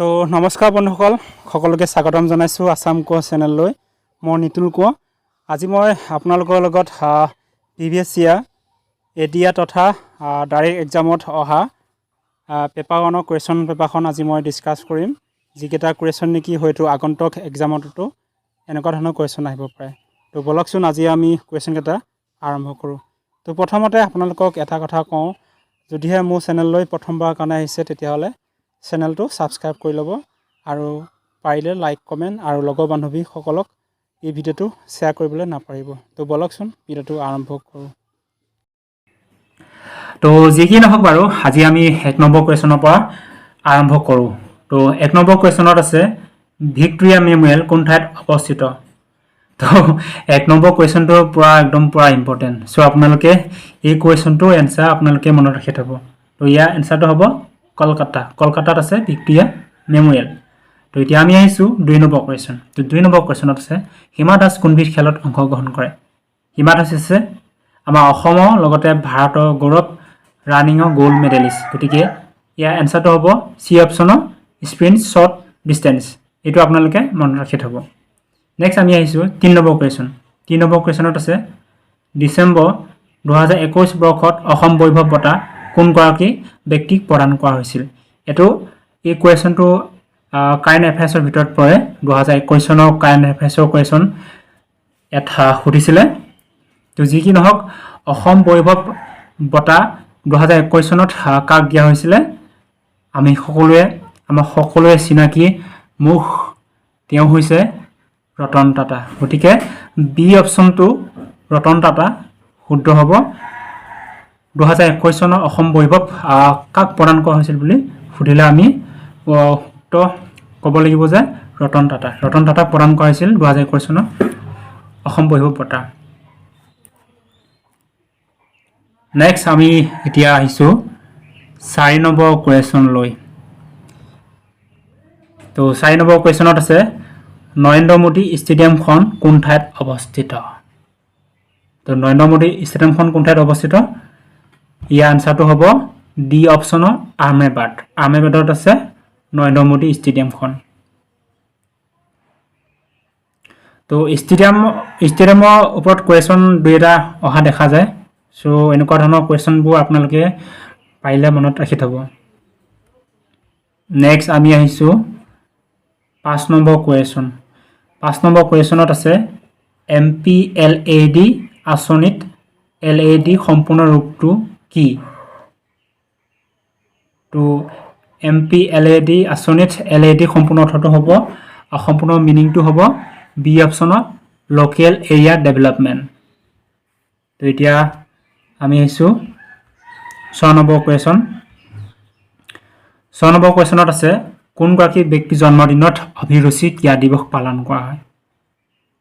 তো নমস্কাৰ বন্ধুসকল, সকলোকে স্বাগতম জনাইছোঁ আছাম কোঁৱৰ চেনেললৈ। মই নিতুল কোঁৱৰ। আজি মই আপোনালোকৰ লগত প্ৰিভিয়াছ ইয়াৰ এডিআৰ তথা ডাইৰেক্ট এক্সামত অহা পেপাৰ ওৱানৰ কুৱেশ্যন পেপাৰখন আজি মই ডিছকাছ কৰিম, যিকেইটা কুৱেশ্যন নেকি হয়তো আগন্তুক এক্সামতো এনেকুৱা ধৰণৰ কুৱেশ্যন আহিব পাৰে। তো ব'লকচোন, আজি আমি কুৱেশ্যনকেইটা আৰম্ভ কৰোঁ। তো প্ৰথমতে আপোনালোকক এটা কথা কওঁ, যদিহে মোৰ চেনেললৈ প্ৰথমবাৰৰ কাৰণে আহিছে, তেতিয়াহ'লে চেনেলটো ছাবস্ক্ৰাইব কৰি ল'ব আৰু পাৰিলে লাইক, কমেণ্ট আৰু লগৰ বান্ধৱীসকলক এই ভিডিঅ'টো শ্বেয়াৰ কৰিবলৈ নাপাহৰিব। তো ব'লকচোন, ভিডিঅ'টো আৰম্ভ কৰোঁ। তো যি কি নহওক বাৰু, আজি আমি 1 নম্বৰ কুৱেশ্যনৰ পৰা আৰম্ভ কৰোঁ। তো 1 নম্বৰ কুৱেশ্যনত আছে, ভিক্টোৰিয়া মেমৰিয়েল কোন ঠাইত অৱস্থিত? তো 1 নম্বৰ কুৱেশ্যনটো পূৰা একদম পূৰা ইম্পৰ্টেণ্ট। চ' আপোনালোকে এই কুৱেশ্যনটোৰ এনচাৰ আপোনালোকে মনত ৰাখি থ'ব। তো ইয়াৰ এনচাৰটো হ'ব কলকাতা। কলকাতাত আছে ভিক্টোৰিয়া মেমৰিয়েল। তো এতিয়া আমি আহিছোঁ 2 নম্বৰ কুৱেশ্যন। তো 2 নম্বৰ কুৱেশ্যনত আছে, হিমা দাস কোনবিধ খেলত অংশগ্ৰহণ কৰে? হিমা দাস হৈছে আমাৰ অসমৰ লগতে ভাৰতৰ গৌৰৱ, ৰানিঙৰ গ'ল্ড মেডেলিষ্ট। গতিকে ইয়াৰ এনচাৰটো হ'ব চি অপশ্যনৰ স্প্ৰিণ্ট শ্বৰ্ট ডিষ্টেঞ্চ। এইটো আপোনালোকে মনত ৰাখি থ'ব। নেক্সট আমি আহিছোঁ 3 নম্বৰ কুৱেশ্যন। 3 নম্বৰ কুৱেশ্যনত আছে, ডিচেম্বৰ 2021 বৰ্ষত অসম বৈভৱ বঁটা কোনগৰাকী ব্যক্তিক প্ৰদান কৰা হৈছিল? এই কুৱেশ্যনটো কাৰেণ্ট এফেয়াৰ্ছৰ ভিতৰত পৰে। 2021 চনৰ কাৰেণ্ট এফেয়াৰ্ছৰ কুৱেশ্যন ইয়াত সুধিছিলে। তো যি কি নহওক, অসম বৈভৱ বঁটা 2021 চনত কাক দিয়া হৈছিলে? আমাৰ সকলোৱে চিনাকি মুখ, তেওঁ হৈছে ৰতন টাটা। গতিকে বি অপশ্যনটো ৰতন টাটা শুদ্ধ হ'ব। 2021 চনৰ অসম বৈভৱ কাক প্ৰদান কৰা হৈছিল বুলি সুধিলে আমি উত্তৰ ক'ব লাগিব যে ৰতন টাটা। ৰতন টাটাক প্ৰদান কৰা হৈছিল 2021 চনৰ অসম বৈভৱ বঁটা। নেক্সট আমি এতিয়া আহিছোঁ 4 নম্বৰ কুৱেশ্যনলৈ। তো 4 নম্বৰ কুৱেশ্যনত আছে, নৰেন্দ্ৰ মোদী ষ্টেডিয়ামখন কোন ঠাইত অৱস্থিত? তো নৰেন্দ্ৰ মোদী ষ্টেডিয়ামখন কোন ঠাইত অৱস্থিত? ইয়াৰ আনচাৰটো হ'ব ডি অপশ্যনৰ আহমেদাবাদ। আহমেদাবাদত আছে নৰেন্দ্ৰ মোদী ষ্টেডিয়ামখন। তো ষ্টেডিয়ামৰ ওপৰত কুৱেশ্যন দুই এটা অহা দেখা যায়। চ' এনেকুৱা ধৰণৰ কুৱেশ্যনবোৰ আপোনালোকে পাৰিলে মনত ৰাখি থ'ব। নেক্সট আমি আহিছোঁ 5 নম্বৰ কুৱেশ্যন। 5 নম্বৰ কুৱেশ্যনত আছে, এমপিএলএডি আঁচনিত এলএডি সম্পূৰ্ণ ৰূপটো কি? তো এমপিএলএডি আঁচনিত এলএডি সম্পূৰ্ণ অৰ্থটো হ'ব, সম্পূৰ্ণ মিনিংটো হ'ব বি অপশ্যনত লোকেল এৰিয়া ডেভেলপমেণ্ট। তো এতিয়া আমি আহিছোঁ 6 নম্বৰ কুৱেশ্যন। 6 নম্বৰ কুৱেশ্যনত আছে, কোনগৰাকী ব্যক্তিৰ জন্মদিনত অভিৰুচি ক্ৰীড়া দিৱস পালন কৰা হয়?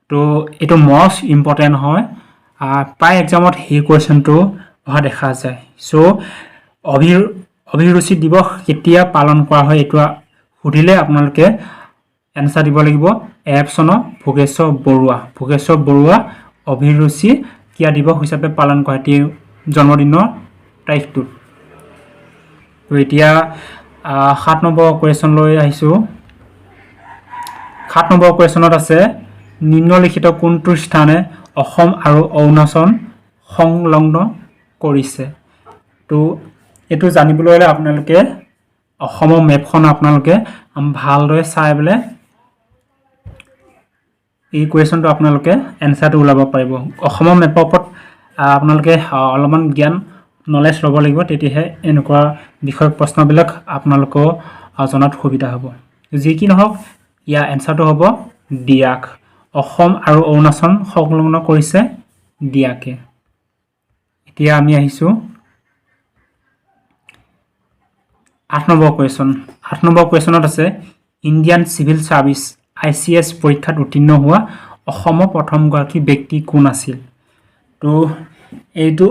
তো এইটো মষ্ট ইম্পৰ্টেণ্ট হয়। প্ৰায় এক্সামত সেই কুৱেশ্যনটো অহা দেখা যায়। চ' অভিৰুচি দিৱস কেতিয়া পালন কৰা হয়, এইটো সুধিলে আপোনালোকে এনচাৰ দিব লাগিব এ অপশ্যনৰ ভোগেশ্বৰ বৰুৱা। ভোগেশ্বৰ বৰুৱা অভিৰুচি ক্ৰীড়া দিৱস হিচাপে পালন কৰা হয় তেওঁৰ জন্মদিনৰ তাৰিখটোত। তো এতিয়া 7 নম্বৰ কুৱেশ্যনলৈ আহিছোঁ। 7 নম্বৰ কুৱেশ্যনত আছে, নিম্নলিখিত কোনটো স্থানে অসম আৰু অৰুণাচল সংলগ্ন কৰিছে? তো এইটো জানিবলৈ হ'লে আপোনালোকে অসমৰ মেপখন আপোনালোকে ভালদৰে চাই পেলাই এই কুৱেশ্যনটো আপোনালোকে এনচাৰটো ওলাব পাৰিব। অসমৰ মেপৰ ওপৰত আপোনালোকে অলপমান জ্ঞান, নলেজ ল'ব লাগিব, তেতিয়াহে এনেকুৱা বিষয়ক প্ৰশ্নবিলাক আপোনালোকৰ জনাত সুবিধা হ'ব। যি কি নহওক, ইয়াৰ এনচাৰটো হ'ব ডিৰাক। অসম আৰু অৰুণাচল সংলগ্ন কৰিছে ডিৰাকে। এতিয়া আমি আহিছোঁ 8 নম্বৰ কুৱেশ্যন। 8 নম্বৰ কুৱেশ্যনত আছে, ইণ্ডিয়ান চিভিল ছাৰ্ভিচ আইচিএছ পৰীক্ষাত উত্তীৰ্ণ হোৱা অসমৰ প্ৰথমগৰাকী ব্যক্তি কোন আছিল? তো এইটো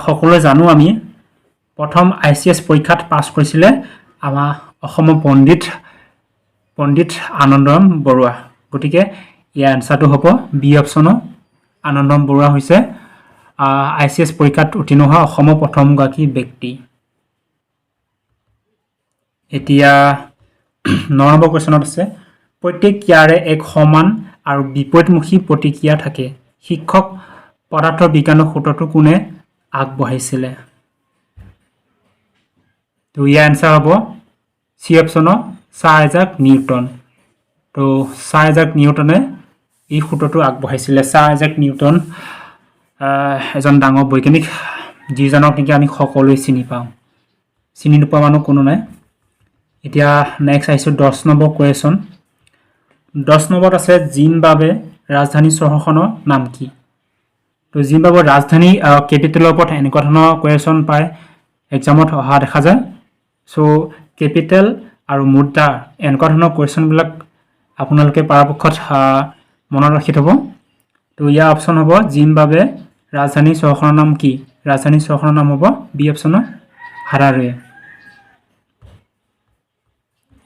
সকলোৱে জানো আমি, প্ৰথম আইচিএছ পৰীক্ষাত পাছ কৰিছিলে আমাৰ অসমৰ পণ্ডিত পণ্ডিত আনন্দৰাম বৰুৱা। গতিকে ইয়াৰ এনচাৰটো হ'ব বি অপশ্যনৰ আনন্দৰাম বৰুৱা হৈছে আইচিএছ পৰীক্ষাত উত্তীৰ্ণ হোৱা অসমৰ প্ৰথমগৰাকী ব্যক্তি। এতিয়া 9 নম্বৰ কুৱেশ্যনত আছে, প্ৰত্যেক ক্ৰিয়াৰে এক সমান আৰু বিপৰীতমুখী প্ৰতিক্ৰিয়া থাকে শীৰ্ষক পদাৰ্থ বিজ্ঞানৰ সূত্ৰটো কোনে আগবঢ়াইছিলে? তো ইয়াৰ এনচাৰ হ'ব চি অপশ্যনৰ ছাৰ আইজাক নিউটন। তো ছাৰ আইজাক নিউটনে এই সূত্ৰটো আগবঢ়াইছিলে। ছাৰ আইজাক নিউটন এজন ডাঙৰ বৈজ্ঞানিক, যিজনক নেকি আমি সকলোৱে চিনি পাওঁ, চিনি নোপোৱা মানুহ কোনো নাই। এতিয়া নেক্সট আহিছোঁ 10 নম্বৰ কুৱেশ্যন। 10 নম্বৰত আছে, জিম্বাবে ৰাজধানী চহৰখনৰ নাম কি? তো জিম্বাবৰ ৰাজধানী, কেপিটেলৰ ওপৰত এনেকুৱা ধৰণৰ কুৱেশ্যন পায় এক্সামত অহা দেখা যায়। চ' কেপিটেল আৰু মুদ্ৰা এনেকুৱা ধৰণৰ কুৱেশ্যনবিলাক আপোনালোকে পৰাপক্ষত মনত ৰাখি থ'ব। তো ইয়াৰ অপশ্যন হ'ব, জিম্বাবে ৰাজধানী চহৰখনৰ নাম কি? ৰাজধানী চহৰখনৰ নাম হ'ব বি অপশ্যনৰ হাৰাৰে।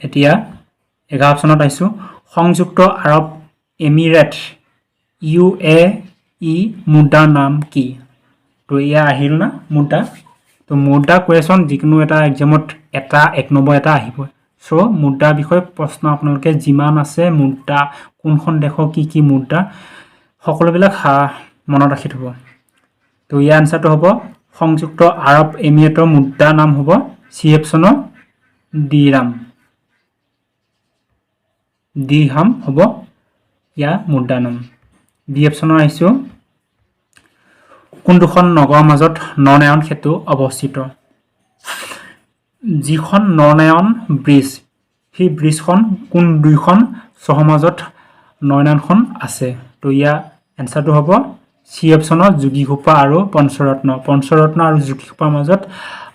এতিয়া 11 অপশ্যনত আহিছোঁ, সংযুক্ত আৰৱ এমিৰেট, ইউএই মুদ্ৰাৰ নাম কি? তো এয়া আহিল না মুদ্ৰা। তো মুদ্ৰা কুৱেশ্যন যিকোনো এটা এক্সামত এটা 1 নম্বৰ এটা আহিব। চ' মুদ্ৰাৰ বিষয়ে প্ৰশ্ন আপোনালোকে যিমান আছে, মুদ্ৰা কোনখন দেশৰ কি কি মুদ্ৰা, সকলোবিলাক মনত ৰাখি থ'ব। তো ইয়াৰ এনচাৰটো হ'ব, সংযুক্ত আৰৱ এমিৰেটৰ মুদ্ৰাৰ নাম হ'ব চি অপশ্যনৰ ডিৰাম। ডিহাম হ'ব ইয়াৰ মুদ্ৰাৰ নাম। বি অপশ্যনৰ আহিছোঁ, কোন দুখন নগৰৰ মাজত নৰনাৰায়ণ সেতু অৱস্থিত? যিখন নৰনাৰায়ণ ব্ৰিজ, সেই ব্ৰিজখন কোন দুইখন চহৰৰ মাজত নৰনাৰায়ণখন আছে? তো ইয়াৰ এনচাৰটো হ'ব চি অপশ্যনৰ যোগীঘোপা আৰু পঞ্চৰত্ন। পঞ্চৰত্ন আৰু যোগীঘোপাৰ মাজত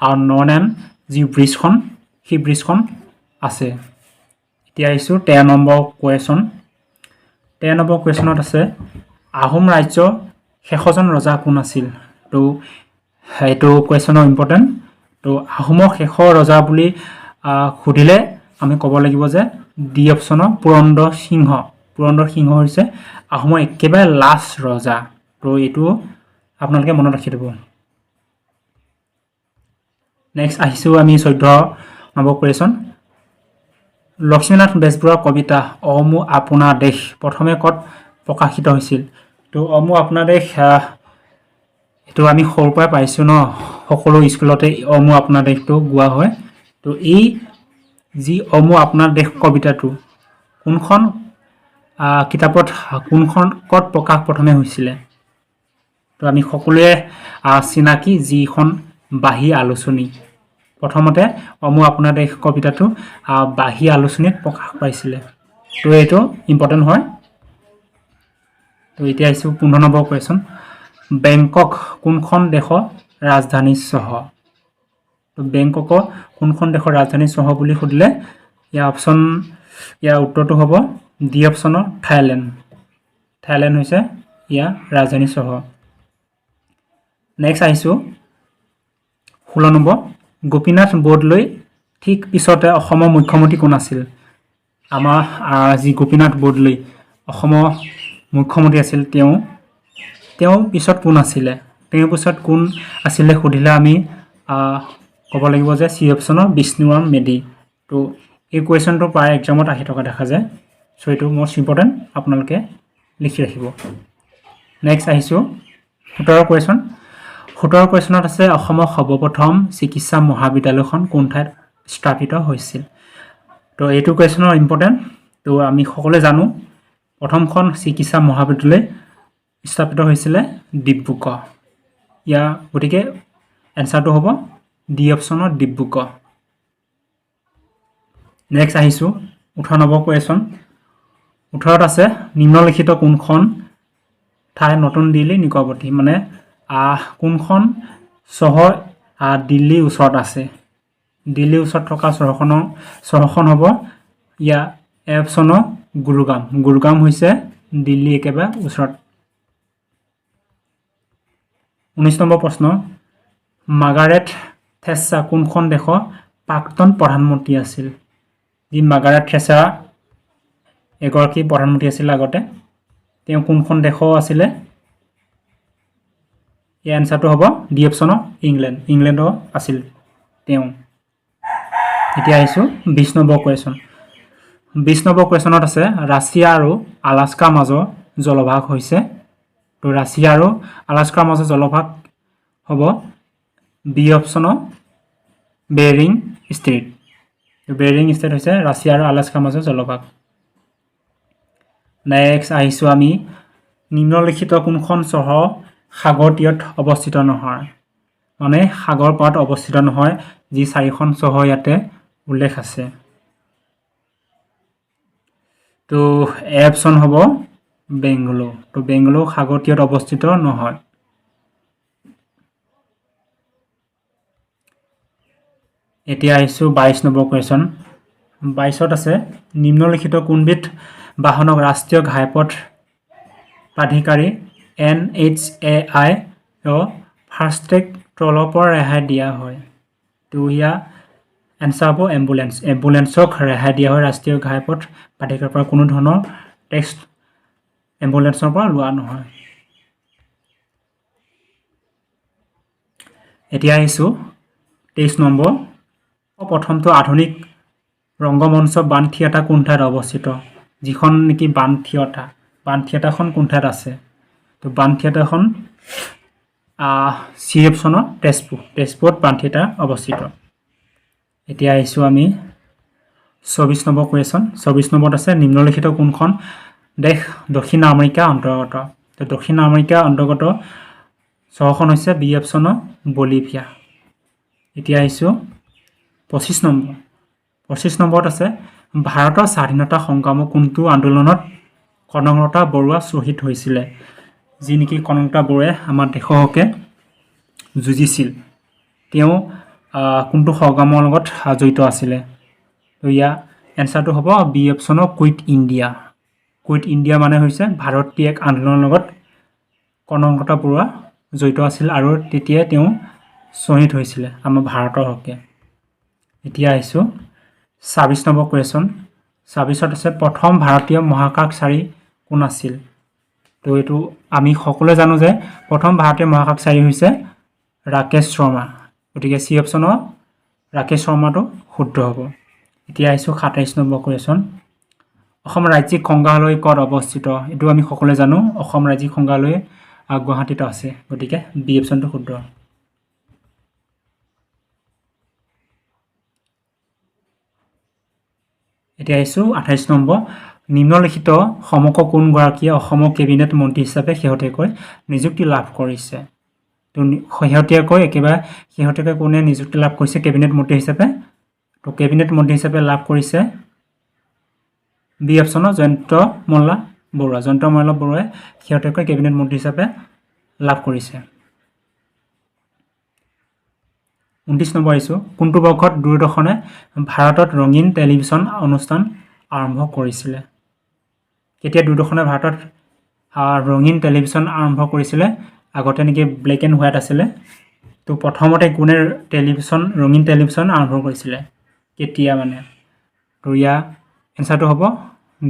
আৰু নৰনাৰায়ণ যি ব্ৰিজখন, সেই ব্ৰিজখন আছে। এতিয়া আহিছোঁ 13 নম্বৰ কুৱেশ্যন। 13 নম্বৰ কুৱেশ্যনত আছে, আহোম ৰাজ্যৰ শেষজন ৰজা কোন আছিল? তো এইটো কুৱেশ্যনো ইম্পৰ্টেণ্ট। তো আহোমৰ শেষৰ ৰজা বুলি সুধিলে আমি ক'ব লাগিব যে ডি অপশ্যনৰ পুৰন্দৰ সিংহ। পুৰন্দৰ সিংহ হৈছে আহোমৰ একেবাৰে লাষ্ট ৰজা। তো এইটো আপোনালোকে মনত ৰাখি থ'ব। নেক্সট আহিছোঁ আমি 14 নম্বৰ কুৱেশ্যন। লক্ষ্মীনাথ বেজবৰুৱাৰ কবিতা 'অ মোৰ আপোনাৰ দেশ' প্ৰথমে ক'ত প্ৰকাশিত হৈছিল? তো 'অ মোৰ আপোনাৰ দেশ' এইটো আমি সৰুৰ পৰাই পাইছোঁ ন, সকলো স্কুলতে 'অ মোৰ আপোনাৰ দেশ'টো গোৱা হয়। তো এই যি 'অ মোৰ আপোনাৰ দেশ' কবিতাটো কোনখন কিতাপত, কোনখন ক'ত প্ৰকাশ প্ৰথমে হৈছিলে? তো আমি সকলোৱে চিনাকি যিখন বাঁহী আলোচনী, প্ৰথমতে 'অ মোৰ আপোনাৰ দেশ' কবিতাটো বাঁহী আলোচনীত প্ৰকাশ পাইছিলে। তো এইটো ইম্পৰ্টেণ্ট হয়। তো এতিয়া আহিছোঁ 15 নম্বৰ কুৱেশ্যন। বেংকক কোনখন দেশৰ ৰাজধানী চহৰ? তো বেংককৰ কোনখন দেশৰ ৰাজধানী চহৰ বুলি সুধিলে ইয়াৰ উত্তৰটো হ'ব ডি অপশ্যনৰ থাইলেণ্ড। থাইলেণ্ড হৈছে ইয়াৰ ৰাজধানী চহৰ। নেক্সট আহিছোঁ 16 নম্বৰ। গোপীনাথ বৰদলৈ ঠিক পিছতে অসমৰ মুখ্যমন্ত্ৰী কোন আছিল? আমাৰ যি গোপীনাথ বৰদলৈ অসমৰ মুখ্যমন্ত্ৰী আছিল, তেওঁ তেওঁৰ পিছত কোন আছিলে? তেওঁৰ পিছত কোন আছিলে সুধিলে আমি ক'ব লাগিব যে চি অপশ্যনৰ বিষ্ণুৰাম মেধি। তো এই কুৱেশ্যনটো প্ৰায় এক্সামত আহি থকা দেখা যায়। চ' এইটো মষ্ট ইম্পৰ্টেণ্ট, আপোনালোকে লিখি ৰাখিব। নেক্সট আহিছোঁ 17 কুৱেশ্যন। 17 কুৱেশ্যনত আছে, অসমৰ সৰ্বপ্ৰথম চিকিৎসা মহাবিদ্যালয়খন কোন ঠাইত স্থাপিত হৈছিল? তো এইটো কুৱেশ্যনৰ ইম্পৰ্টেণ্ট। তো আমি সকলোৱে জানো, প্ৰথমখন চিকিৎসা মহাবিদ্যালয় স্থাপিত হৈছিলে ডিব্ৰুগড়। ইয়াৰ গতিকে এনচাৰটো হ'ব ডি অপশ্যনৰ ডিব্ৰুগড়। নেক্সট আহিছোঁ 18 নম্বৰ কুৱেশ্যন। 18ত আছে, নিম্নলিখিত কোনখন ঠাই নতুন দিল্লীৰ নিকটৱৰ্তী? মানে কোনখন চহৰ দিল্লীৰ ওচৰত আছে? দিল্লীৰ ওচৰত থকা চহৰখন হ'ব ইয়াৰ এ অপশ্যনৰ গুৰুগ্ৰাম। গুৰুগ্ৰাম হৈছে দিল্লী একেবাৰে ওচৰত। 19 নম্বৰ প্ৰশ্ন, মাৰ্গাৰেট থেচ্চাৰ কোনখন দেশৰ প্ৰাক্তন প্ৰধানমন্ত্ৰী আছিল? যি মাৰ্গাৰেট থেচ্চাৰ এগৰাকী প্ৰধানমন্ত্ৰী আছিল আগতে, তেওঁ কোনখন দেশৰ আছিলে? ইয়াৰ এনচাৰটো হ'ব ডি অপশ্যনৰ ইংলেণ্ড। ইংলেণ্ডৰ আছিল তেওঁ। এতিয়া আহিছোঁ 20 নম্বৰ কুৱেশ্যন। 20 নম্বৰ কুৱেশ্যনত আছে, ৰাছিয়া আৰু আলাস্কাৰ মাজৰ জলভাগ হৈছে। তো ৰাছিয়া আৰু আলাস্কাৰ মাজৰ জলভাগ হ'ব বি অপশ্যনৰ বেৰিং ষ্ট্ৰেইট। বেৰিং ষ্ট্ৰেইট হৈছে ৰাছিয়া আৰু আলাস্কাৰ মাজৰ জলভাগ। নেক্সট আহিছোঁ আমি, নিম্নলিখিত কোনখন চহৰ সাগৰ তীৰত অৱস্থিত নহয়? মানে সাগৰ পাৰত অৱস্থিত নহয় যি চাৰিখন চহৰ ইয়াতে উল্লেখ আছে। তো এ অপশ্যন হ'ব বেংগলোৰ। তো বেংগলোৰ সাগৰ তীৰত অৱস্থিত নহয়। এতিয়া আহিছোঁ 22 নম্বৰ কুৱেশ্যন। 22ত আছে, নিম্নলিখিত কোনবিধ বাহনক ৰাষ্ট্ৰীয় ঘাইপথ প্ৰাধিকাৰী এনএইচএআই ৰ ফাষ্টেগ টলৰ পৰা ৰেহাই দিয়া হয়? তো ইয়াৰ এনচাৰ হ'ব এম্বুলেঞ্চ। এম্বুলেঞ্চক ৰেহাই দিয়া হয়। ৰাষ্ট্ৰীয় ঘাইপথ প্ৰাধিকাৰৰ পৰা কোনো ধৰণৰ টেক্স এম্বুলেঞ্চৰ পৰা লোৱা নহয়। এতিয়া আহিছোঁ 23 নম্বৰ। প্ৰথমটো আধুনিক ৰংগমঞ্চ বাণ থিয়েটাৰ কোন ঠাইত অৱস্থিত? যিখন নেকি বাণ থিয়েটাৰ, বাণ থিয়েটাৰখন কোন ঠাইত আছে? তো বাণ থিয়েটাৰখন চি অপশ্যনৰ তেজপুৰ। তেজপুৰত বাণ থিয়েটাৰ অৱস্থিত। এতিয়া আহিছোঁ আমি 24 নম্বৰ কুৱেশ্যন। 24 নম্বৰত আছে, নিম্নলিখিত কোনখন দেশ দক্ষিণ আমেৰিকাৰ অন্তৰ্গত? তো দক্ষিণ আমেৰিকাৰ অন্তৰ্গত চহৰখন হৈছে বি অপশ্যনৰ বলিভিয়া। এতিয়া আহিছোঁ 25 নম্বৰ। 25 নম্বৰত আছে, ভাৰতৰ স্বাধীনতা সংগ্ৰামৰ কোনটো আন্দোলনত কনকলতা বৰুৱা শ্বহীদ হৈছিলে? যি নেকি কনকলতা বৰুৱাই আমাৰ দেশৰ হকে যুঁজিছিল, তেওঁ কোনটো সংগ্ৰামৰ লগত জড়িত আছিলে? তো ইয়াৰ এনচাৰটো হ'ব বি অপশ্যনৰ কুইট ইণ্ডিয়া। কুইট ইণ্ডিয়া মানে হৈছে ভাৰত ত্যাগ আন্দোলনৰ লগত কনকলতা বৰুৱা জড়িত আছিল আৰু তেতিয়াই তেওঁ শ্বহীদ হৈছিলে আমাৰ ভাৰতৰ হকে। এতিয়া আহিছোঁ 26 নম্বৰ কুৱেশ্যন। 26ত আছে, প্ৰথম ভাৰতীয় মহাকাশচাৰী কোন আছিল? তো এইটো আমি সকলোৱে জানো যে প্ৰথম ভাৰতীয় মহাকাশচাৰী হৈছে ৰাকেশ শৰ্মা। গতিকে চি অপশ্যনৰ ৰাকেশ শৰ্মাটো শুদ্ধ হ'ব। এতিয়া আহিছোঁ 27 নম্বৰ কুৱেশ্যন। অসম ৰাজ্যিক সংগ্ৰহালয় ক'ত অৱস্থিত? এইটো আমি সকলোৱে জানো, অসম ৰাজ্যিক সংগ্ৰহালয় গুৱাহাটীত আছে। গতিকে বি অপশ্যনটো শুদ্ধ। এতিয়া আহিছোঁ 28 নম্বৰ। নিম্নলিখিত সমগ্ৰ কোনগৰাকীয়ে অসমৰ কেবিনেট মন্ত্ৰী হিচাপে শেহতীয়াকৈ নিযুক্তি লাভ কৰিছে? তো শেহতীয়াকৈ, একেবাৰে শেহতীয়াকৈ কোনে নিযুক্তি লাভ কৰিছে কেবিনেট মন্ত্ৰী হিচাপে? তো কেবিনেট মন্ত্ৰী হিচাপে লাভ কৰিছে বি অপশ্যনৰ জয়ন্ত মল্লা বৰুৱা। জয়ন্ত মল্লা বৰুৱাই শেহতীয়াকৈ কেবিনেট মন্ত্ৰী হিচাপে লাভ কৰিছে। 29 নম্বৰ আহিছোঁ। কোনটো বৰ্ষত দূৰদৰ্শনে ভাৰতত ৰঙীন টেলিভিছন অনুষ্ঠান আৰম্ভ কৰিছিলে? কেতিয়া দূৰদৰ্শনে ভাৰতত ৰঙীন টেলিভিছন আৰম্ভ কৰিছিলে? আগতে নেকি ব্লেক এণ্ড হোৱাইট আছিলে। তো প্ৰথমতে কোনে ৰঙীন টেলিভিছন আৰম্ভ কৰিছিলে, কেতিয়া মানে? তো ইয়াৰ এনচাৰটো হ'ব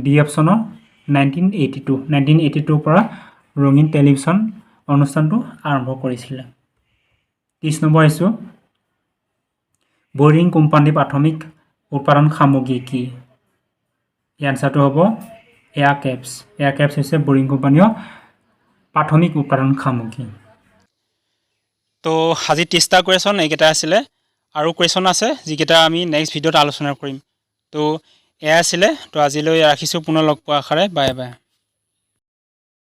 ডি অপশ্যনৰ 1982। 1982ৰ পৰা ৰঙীন টেলিভিছন অনুষ্ঠানটো আৰম্ভ কৰিছিলে। 30 নম্বৰ আহিছোঁ। বৰিং কোম্পানীৰ প্ৰাথমিক উৎপাদন সামগ্ৰী কি? ইয়াৰ এনচাৰটো হ'ব এয়াৰ কেপছ। এয়াৰ কেপছ হৈছে বৰিং কোম্পানীৰ প্ৰাথমিক উৎপাদন সামগ্ৰী। তো আজি 30টা কুৱেশ্যন এইকেইটা আছিলে আৰু কুৱেশ্যন আছে যিকেইটা আমি নেক্সট ভিডিঅ'ত আলোচনা কৰিম। তো এয়া আছিলে। তো আজিলৈ ৰাখিছোঁ, পুনৰ লগ পোৱাৰ আশাৰে। Bye bye.